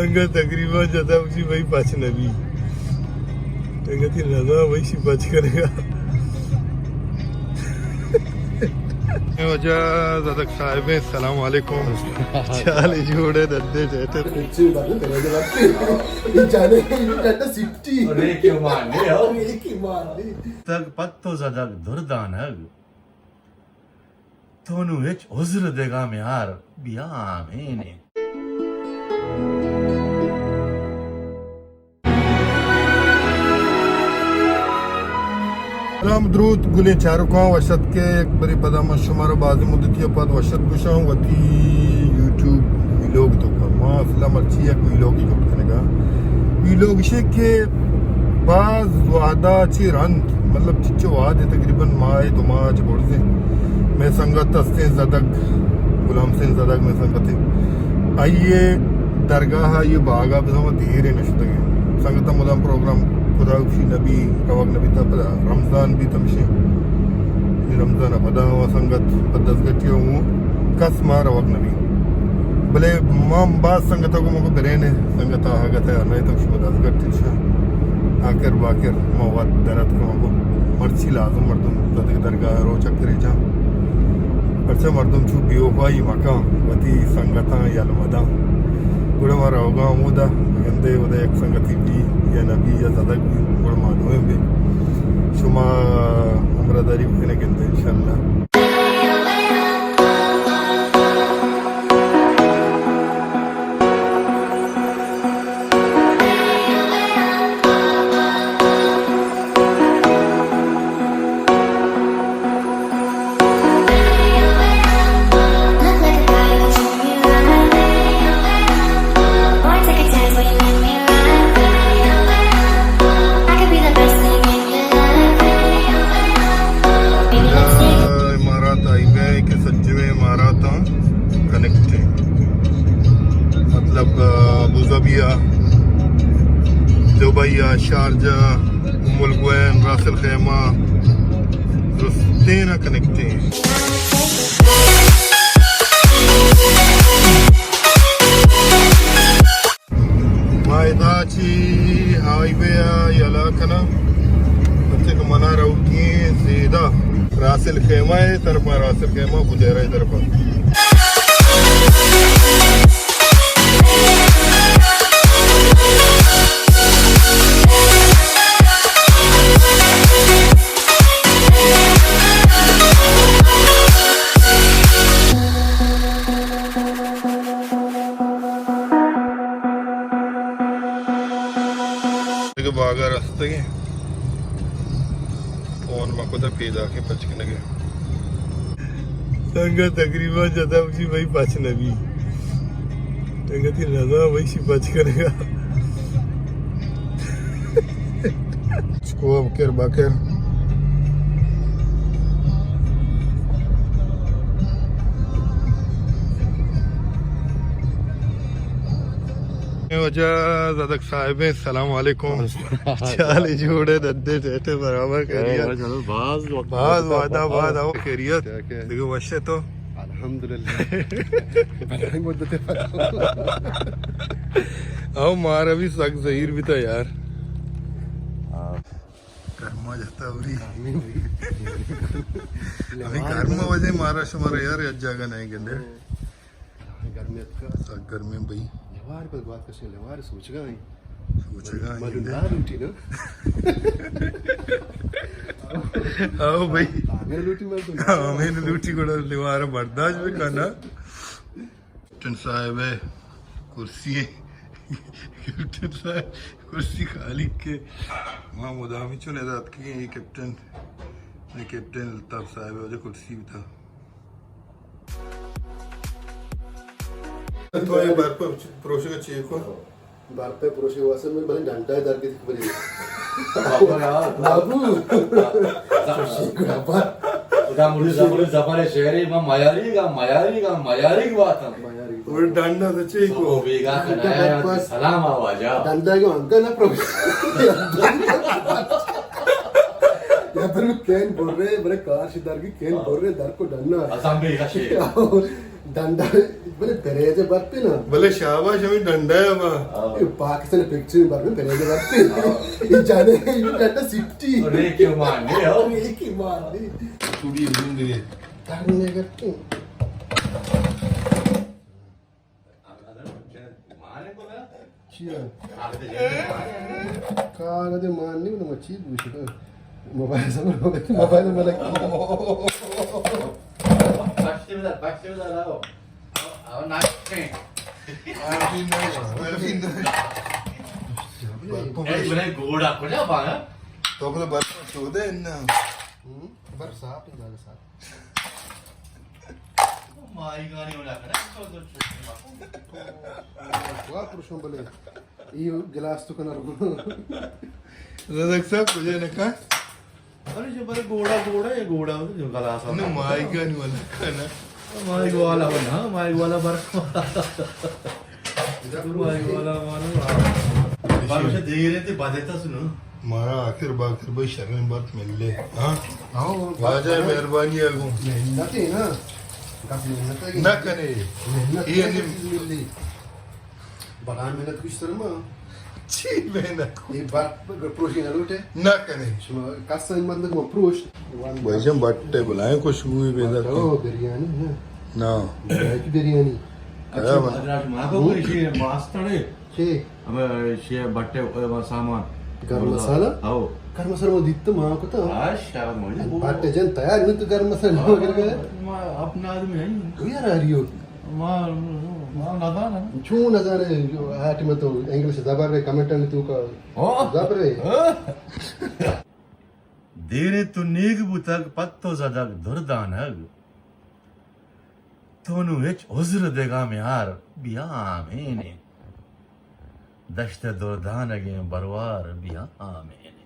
انگا تقریباً جتا بچی بھائی پچ نبی۔ انگا تی نظر ویسی پچ کرے گا۔ واجہ زدک صاحب، السلام علیکم۔ چال جوڑے ددے جیتے۔ اچھی بات ہے، تیرے بات ہے۔ یہ جانے، یہ جانے سٹی۔ اور یہ کیوں ماننے ہو؟ یہ کیوں ماننے؟ تک پت تو زدک دردانگ۔ تو نوں ہچ عذر دگہ میار، بیا آمین۔ سلام دروت گلیں چاروکاں، وش اتکے۔ یک بری پدا من شمارا بازیں مدتی ءَ پد وش اتک گوشاں وتی یوٹیوب ویلوگ توکا۔ ما اصلا مرچی یک ویلوگے جوڑ کنگا۔ ویلوگ شے کہ باز وہدا چی رند، مطلب چچو وہدے، تقریباً ماہ دو ماہ چہ برزیں، مئے سنگت استیں زدگ، غلام حسین زدگ مئے سنگتے۔ آئیے درگاہ، آئیے باغا بزاں ما دیرے نشتگیں۔ سنگتاں مدام پروگرام خدا بخشی نبی، روگ نبی تا پدا رمضان بی تمشیں۔ رمضان پدا ہوا سنگت پد دزگٹی ہوں کس ما روگ نبی۔ بلے ما باز سنگتا کو مگو برین سنگتا آگت ہے، نئے تم شما دزگٹ شا۔ آخر باکر ما وت درت کو مگو مرچی لازم مردم زدگ درگاہ رو چکرے جان۔ پرچہ مردم چو بے وفائی مکاں، وتی سنگتاں یل مداں۔ گڑا ما روگاں ہمودا، گندے اودا یک سنگتی بی یا نبی یا زدگ بی، گڑا معلوم بی۔ شما ہمراہداری بکنے گندے انشاءاللہ۔ امارات ہائی وے کہ سجویں اماراتاں کنیکٹ ہیں، مطلب، آ، ابوظہبی آ، دبئی آ، شارجہ، ام القوین، راس الخیمہ، درستین کنیکٹ ہیں۔ ما ادا چی ہائی وے ءَ یلا کناں، پرچہ کہ منا روگی زیدہ راس الخیمہ ءِ طرفا، راس الخیمہ فجیرہ ءِ طرفا۔ دگہ باگا رستگیں۔ فون ما کتا پیداکیں پچ کنگے۔ سنگت تقریباً جتا بچی بھائی پچ نبی۔ سنگتی نظر ویسی پچ کنگا۔ چکو بکر بکر۔ واجہ زدک صاحب، السلام علیکم۔ چال جوڑے ددے ٹیٹے برابر خیریت؟ باز وقت باز بعد۔ وعدہ بعد، آؤ خیریت؟ کیا کیا؟ دیکھو وش ہے تو؟ الحمدللہ۔ بلائیں مدت ہے۔ آؤ مارا بھی سک زہیر بھی تھا یار۔ ہاں۔ گرما جتا بری۔ گرمی بھائی۔ ابھی گرما وجہ مارا شمارا یار یک جاگہ نہیں گندے۔ گرمی اتکا۔ سک گرمی بھائی۔ لیوار پر بات کرشے، لیوار سوچگا ہیں۔ سوچگا ہیں۔ مالو نہ لوٹی نا۔ آؤ بھائی۔ ہمیں لوٹی مال تو۔ ہمیں لوٹی گڑا لیوار برداشت بکنا۔ کیپٹن صاحب ہے، کرسی ہے۔ کیپٹن صاحب، کرسی خالی کے۔ ما مدامی چون ادا اتکگیں، یہ کیپٹن، یہ کیپٹن الطاف صاحب ہے، وجہ کرسی بھی تھا۔ تو یہ برف پروشے کا چیک ہو؟ برف پہ پروشے واسطے میں بلے ڈنڈا ہے در کے دکھ بری۔ بابو یار۔ بابو۔ خدا مڑی زبر، زبر شہری، ما میاری گا، میاری گا، میاری گا باتم۔ میاری گا۔ اور ڈنڈا تو چیک ہو؟ سبو بیگا کنا ہے، بس۔ سلام آواجا۔ ڈنڈا کے انکا نہ پروشے۔ یا کین برے، برے کار شی درگی کین برے، در کو ڈنا. ازم بے ہشے. ڈنڈا، بلے پریج برتے نا. بلے شاباش، ہمیں ڈنڈا ہے با. اے پاکستان پکچر بر میں پریج برتے. اے جانے، اے ڈنڈا سٹی. ریکی مارنے، ہو. ریکی مارنے. چوڑی زندگی. ترنے کرتے. چیا؟ کاغذ مان نہیں، من چی گوش کن. موبائل سمجھ، موبائل ملک. پشتی بدار، پشتی بدار، آؤ. آؤ، ناشتے. اے بلے گوڑا کجا بانا؟ تو بلے برف چودے نا. ہم؟ برف صاف ہے، زیادہ صاف. ماہیگانی ولا کنا، تو تو چوکی ماکو. وا پرشم بلے. ایو گلاس تو کنا رو. رزق صاحب، کجا نکا؟ ارے جو بلے گوڑا، گوڑا، یہ گوڑا، جو گلاس. نہ، ماہیگانی ولا کنا. ماہیگ والا بنا، ماہیگ والا بر. ماہیگ والا مارو. بلے دیر ہے تے بدے تا سنو. مارا آخر باخر بھائی شریں بات مل لے. ہاں؟ ہاں، واجہ بات مہربانی ہے گو. محنت ہے نا. بس محنت ہے. نہ کنے. محنت یہ ہے، نہیں. چیز مل لی. بلان محنت کچھ سر ما. چی محنت کو؟ یہ بات پروشی نہ لوٹے. نہ کنے. شما کس مطلب ما پروش. بھائی جان، بٹے بلائیں خوشبو پیدا. او، بریانی ہے. نا. بریانی. اچھا، بنا. ماستڑے. چی؟ ہمیں شے بٹے، اے، سامان. گرم مسالہ؟ ہاؤ. گرم مسالہ ما دیت ما کتا. آش، شاید مجھے. بٹے جن تیار نہیں تو گرم مسالہ وغیرہ. ما اپنا آدمی ہے. یار آ رہی ہو. ما، ما نہ جانا. چون نہ جانے، جو آٹی میں تو انگلش زبر رہے، کمنٹ میں تو کا. ہاں. زبر رہے. ہاں. دیرے تو نیگ بوتگ، پد تو زدگ دردانگ. تو نوں ہچ عذر دگہ میار، بیا آمین. دشت ءِ دردانگیں بروار، بیا آمین.